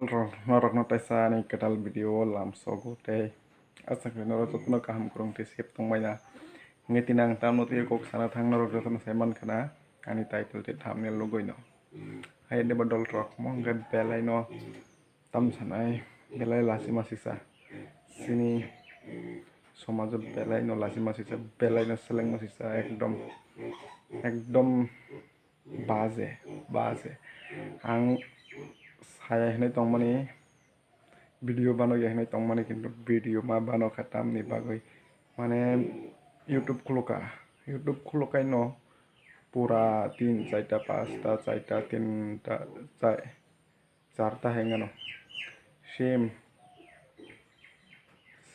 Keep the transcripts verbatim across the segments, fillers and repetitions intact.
Norokno taisa ani kwtal video o lamsogo tei aswk norok jotono kaham kwrwng tei safe tongbaina. Hwnkhe tini ang tamno twi kok sana thang norok jotono sai mankha na ani title tei thumbnail logoino. Hai deba dol rok mo hwnkhe belai no tam sanai belai lachima sisa chini somajo belai no lachima sisa belai no selengma sisa ekdom ekdom baje baje ang saya hinui tongmani video bano ya hinui tongmani kintu video ma bano kha tamni bagwi mane YouTube khulukha YouTube khulukai no pura tin chaita pasta chaita tinta chai charta hai wngano same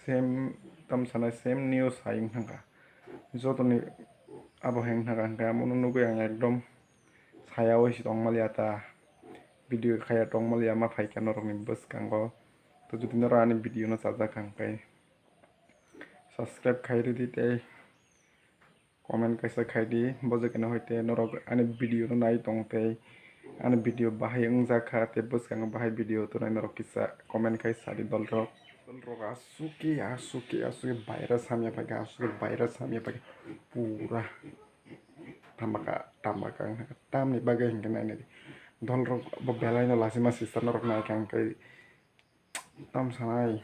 same tam sanai same news hai wngkha jotoni abo hai wngkha hwnkhe amono nugui ang ekdom saya oi si tongmaliya ta video khaya tongmaliya ma phaikha norokni bwskango to jodi norok ani video no chajak kha hwnkhe subscribe khai ridi tei comment kaisa khai di bojokeno hoite norok ani video no nai tong tei ani video bahai wngjak kha tei bwskango bahai video tongnai norok kisa comment khai sadi dolrok dolrok asuki asuki asuki virus hamya paikha asuki virus hamya paikha pura tamaka tamaka wngkha tamni bagwi hinkhe nainai di dolrok bo belai no lachima sisa norok naikha hwnkhe tam sanai.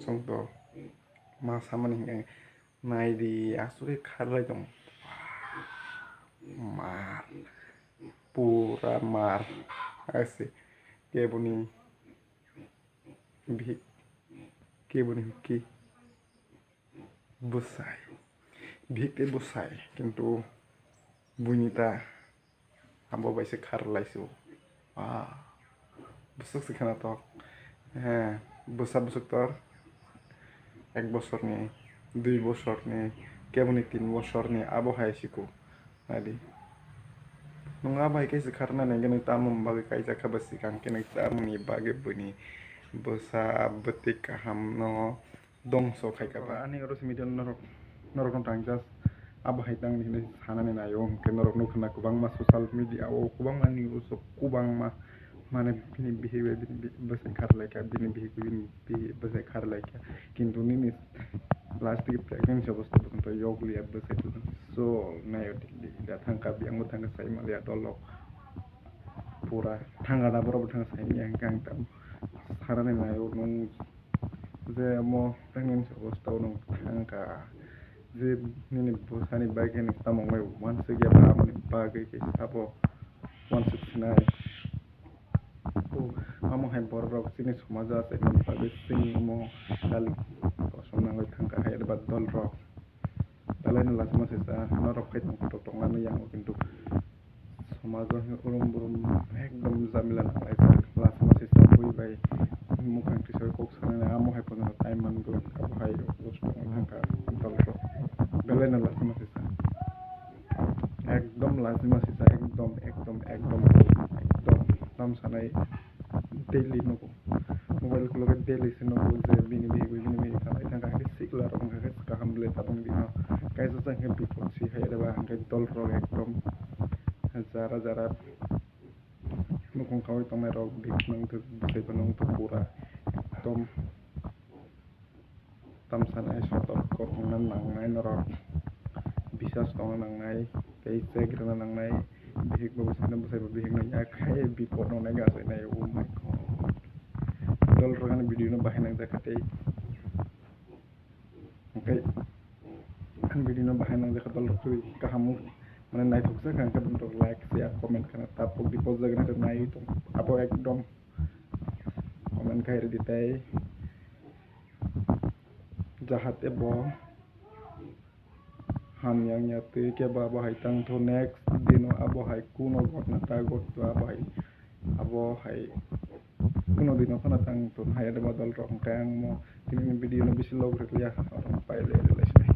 Chwng to ma samani hinkhe nai di aswk khe kharlai tong mar pura mar ase keboni bihik keboni hwnkhe bwsai bihik tei bwsai kintu buini ta abo bai se kharlai se o ah bwswk se khana tok he bwsa bwswk tor ek bosorni dui bosorni keboni tin bosorni abo hai siko nadi nwng abo hai khe se kharna nai gwnwi tamo bagwi kaijak kha bwswk ang khe nai tamoni bagwi buini bwsa bwtwi kaham no dongso khai kha ba. Ani oro simi norok norok no tang just abo hai tang hinwi sanani naio hwnkhe norok nukha na kwbangma social media o kwbangma news o kwbangma mane bini bihik bai bini bwsai khar laikha bini bihik bai bini bihik bwsai khar laikha kintu nini last ki pregnancy obostha bwswk to yok liya bwsai tu so naio da thangkha biyang bo thangkha sai maliya dolok pura thangkha da borok bo thangkha sai manya hwnkhe ang tamo sanani naio nwng. Je omo pregnancy obostha o nwng thangkha je nini bwsani bagwi nini tamo wngmani uansukya ba aboni bagwi khe sabo uansuk sinai. Amo hai borok rok chini somajo achaimani bagwi chini omo kali kosom nangwi thangkha hai eba dol rok. Belai no lachima sisa norok khai tong kotor tong nani yango kintu somajo hwnwi ulum bulum ekdom jamila nanglaijak lachima sisa bui bai mukhang tisoi kok sanani amo hai phano time mango abo hai thangkha dol rok belai no lachima sisa ekdom lachima sisa ekdom ekdom ekdom ekdom tam sanai daily nugo. Mobile khulukhe daily se nugo je bini bihik bai bini bihik thanai thangkha hwnkhe sikla rok wngkha khe kaham le tabang bino kaisa chang khe bipot si hai reba hwnkhe dol rok ekdom jara jara nukhung khaui tongnai rok bihik nung thwk bwsai phano wngthok pura ekdom. Tamsanai sotorko wngna nangnai norok bisas tongna nangnai tei check rwna nangnai bihik bo bwsai no bwsai bo bihik no yak khai bipot no nai gajai nai oh my god dol rok ani video no bahai nang jakha tei hwnkhe ani video no bahai nang jakha dol rok twi kaham mane naithok jakha hwnkhe norok like share comment khana tapok di pojagna nai tong abo ekdom comment khai rwdi tei. Jahate bo hamya wngya twi khe bo abo hai tangthu next dino abo hai kuno ghotna ta ghotto abo hai abo hai kuno dino kheno tangthu hai eba dol rok hwnkhe ang mo tini ni video no bisi log rwliya oro pai le rwlai sinai.